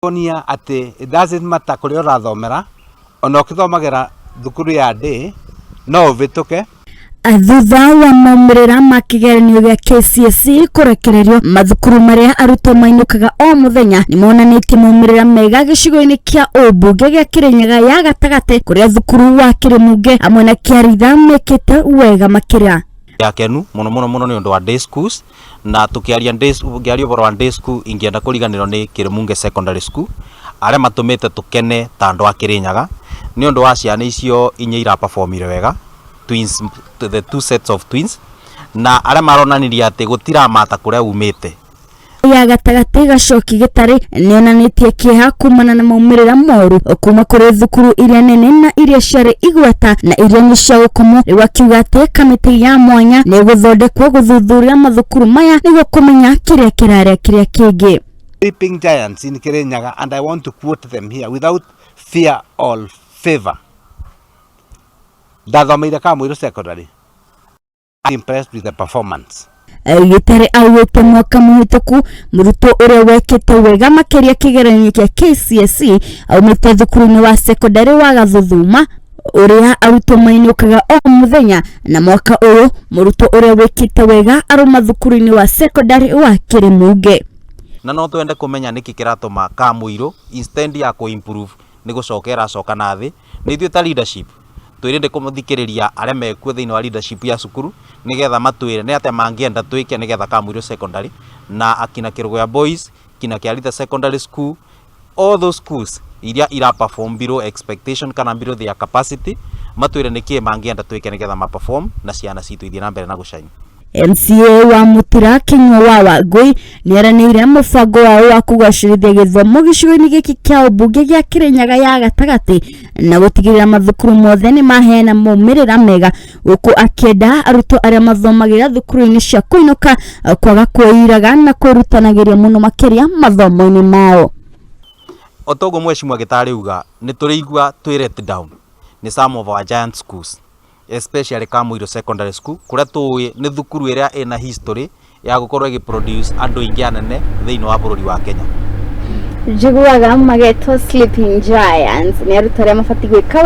Kuonia atĩ it doesn't matter kũrĩa ũrathomera, ona ũkĩthomagĩra thukuru ya day no ũvĩtũke. Thutha wa maumĩrĩra ma kĩgeranio gĩa KCSE kũrekererio, mathukuru marĩa arutwo mainũkaga o mũthenya nĩ monanĩtie maumĩrĩra mega gĩcigo-inĩ kĩa ũmbunge gĩa Kĩrĩnyaga ya gatagatĩ, kũrĩa thukuru wa Kĩrĩmunge hamwe na Kĩaritha mekĩte wega makĩria. Akenu muno muno muno nĩ ũndũ wa day schools, na tukiaria days, ngĩaria ũhoro wa day school, ingĩenda kũriganĩrwo nĩ Kĩrĩmunge Secondary School, arĩa matũmĩte tũkene ta andũ a Kĩrĩnyaga nĩ ũndũ wa ciana icio inya iraperformire wega, twins, the two sets of twins, na arĩa maronanirie atĩ gũtiramata kũrĩa umĩte. Ya gatagatĩ Gacoki Gĩtarĩ nĩonanĩtie kĩeha kumana na maumĩrĩra moru kuma kũrĩ thukuru iria nene na iria ciarĩ igweta na iria nĩ cia gũkomwo. Rĩu akiuga atĩ kamĩtĩ ya mwanya nĩ ĩgũthondekwo gũthuthuria mathukuru maya nĩguo kũmenya kĩrĩa kĩrarĩa kĩrĩa kĩngĩ. Sleeping giants in Kirinyaga, and I want to quote them here without fear or favor. Ndathomeire Kamũirũ Secondary. I'm impressed with the performance. Gĩtarĩ augĩte mwaka mũhĩtũku mũrutwo ũrĩa wekĩte wega makĩria kĩgeranio kĩa KCSE aumĩte thukuru-inĩ wa sekondari wa Gathuthuma, ũrĩa arutwo mainũkaga o mũthenya, na mwaka ũyũ mũrutwo ũrĩa wĩkĩte wega arũma thukuru-inĩ wa sekondari wa Kĩrĩmunge. Na no twende kũmenya nĩkĩ kĩratũma Kamũirũ, instead ya kũ-improve, nĩ gũcoka ĩracoka na thĩ. Nĩ ithuĩ ta leadership twĩrĩndĩ kũmũthikĩrĩria arĩa mekuo thĩinĩ wa leadership ya cukuru, nĩgetha matwĩre nĩ atĩa mangĩenda twĩke nĩgetha Kamũirũ Secondary na akina Kĩrũgũya Boys, kina Kĩaritha Secondary School, all those schools iria ira perform below expectation kana below their capacity, matwĩre nĩkĩ mangĩenda twĩke nĩgetha ma perform na ciana citũ ithiĩ na mbere na gũshine. MCA wa Mũtira Kĩnyua wa Wangũi nĩaranĩire mũbango wao wa kũgacĩrithia gĩthomo gĩcigo-inĩ gĩkĩ kĩa ũmbunge gĩa Kĩrĩnyaga ya gatagatĩ na gũtigĩrĩra mathukuru mothe nĩ maheana maumĩrĩra mega, gũkũ akĩenda arutwo arĩa mathomagĩra thukuru-inĩ cia kũinũka kwaga kwĩiraga na kwĩrutanagĩria mũno makĩria mathomo-inĩ mao. O toguo mheshimiwa Gĩtarĩ uga, nĩ tũrĩigua twĩ let down nĩ some of our giant schools, especially Kamũirũ Secondary School, kũrĩa tũĩ nĩ thukuru ĩrĩa ĩna history ya gũkorwo ĩgĩ produce andũ aingĩ anene thĩinĩ wa bũrũri wa Kenya. Njiguaga magetwo sleeping giants nĩ arutwo arĩa mabatiĩ gwĩka.